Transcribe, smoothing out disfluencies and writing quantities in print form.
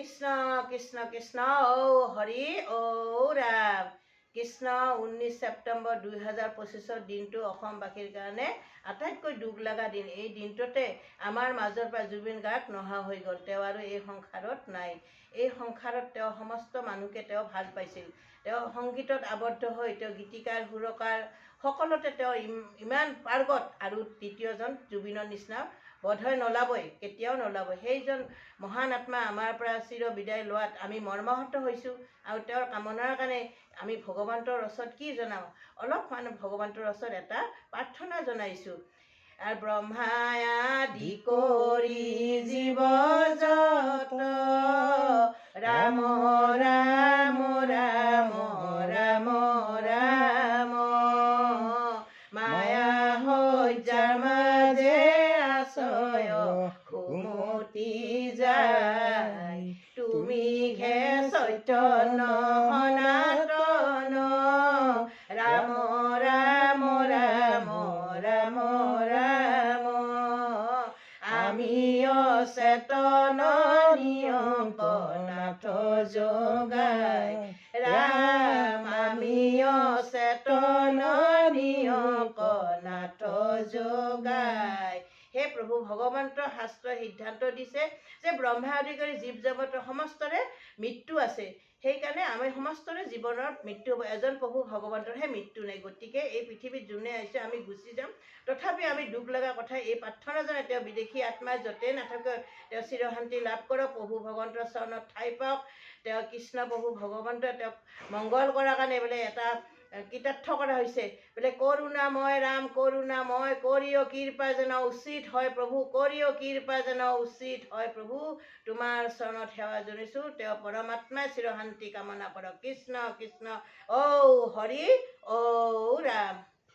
কৃষ্ণ কৃষ্ণ কৃষ্ণ ঔ হৰি ঔ ৰাম কৃষ্ণ। 19 ছেপ্টেম্বৰ 2025ৰ দিনটো অসমবাসীৰ কাৰণে আটাইতকৈ দুখ লগা দিন। এই দিনটোতে আমাৰ মাজৰ পৰা জুবিন গাৰ্গ নোহোৱা হৈ গ'ল। তেওঁ আৰু এই সংসাৰত নাই। এই সংসাৰত তেওঁ সমস্ত মানুহকে তেওঁ ভাল পাইছিল। তেওঁ সংগীতত আবদ্ধ হৈ তেওঁ গীতিকাৰ, সুৰকাৰ সকলোতে তেওঁ ইমান পাৰ্গত আৰু দ্বিতীয়জন জুবিনৰ নিচিনা বোধহয় নোলাবই, কেতিয়াও নোলাব। সেইজন মহান আত্মা আমাৰ পৰা চিৰ বিদায় লোৱাত আমি মৰ্মাহত হৈছোঁ আৰু তেওঁৰ কামনাৰ কাৰণে আমি ভগৱন্তৰ ওচৰত কি জনাওঁ, অলপমান ভগৱন্তৰ ওচৰত এটা প্ৰাৰ্থনা জনাইছোঁ। আৰু ব্ৰহ্মা আদি কৰি জীৱ যত, ৰাম ৰাম ৰাম ৰাম ৰাম। মায়া শয্যাৰ মাজে আছয় ঘুমতি যায়, তুমি ঘে চৈতন্য সনাতন, ৰাম ৰাম ৰাম ৰাম ৰাম। আমি অচেতন নিয়ক নাথ যোগাই, ৰাম আমি অচেতন নিয়ক নাথ যোগাই। হে প্ৰভু ভগৱন্ত, শাস্ত্ৰই সিদ্ধান্ত দিছে যে ব্ৰহ্মা আদি কৰি জীৱ জগতৰ সমস্তৰে মৃত্যু আছে। সেইকাৰণে আমি সমস্তৰে জীৱনৰ মৃত্যু হ'ব। এজন প্ৰভু ভগৱন্তৰহে মৃত্যু নাই। গতিকে এই পৃথিৱীত যোনে আহিছে, আমি গুচি যাম। তথাপি আমি দুখ লগা কথা এই প্ৰাৰ্থনা জনাই তেওঁ বিদেশী আত্মা য'তেই নাথাকক, তেওঁ চিৰশান্তি লাভ কৰক, প্ৰভু ভগৱন্তৰ চৰণত ঠাই পাওক। তেওঁ কৃষ্ণ প্ৰভু ভগৱন্তই তেওঁক মংগল কৰাৰ কাৰণে বোলে এটা কৃতাৰ্থ কৰা হৈছে বোলে, কৰোণাময় ৰাম কৰোণাময় কৰিও কৃপা যেন উচিত হয় প্ৰভু, কৰিও কৃপা যেন উচিত হয় প্ৰভু, তোমাৰ চৰণত সেৱা জনাইছোঁ। তেওঁ পৰমাত্মাই চিৰশান্তি কামনা কৰক। কৃষ্ণ কৃষ্ণ ঔ হৰি ঔ ৰাম।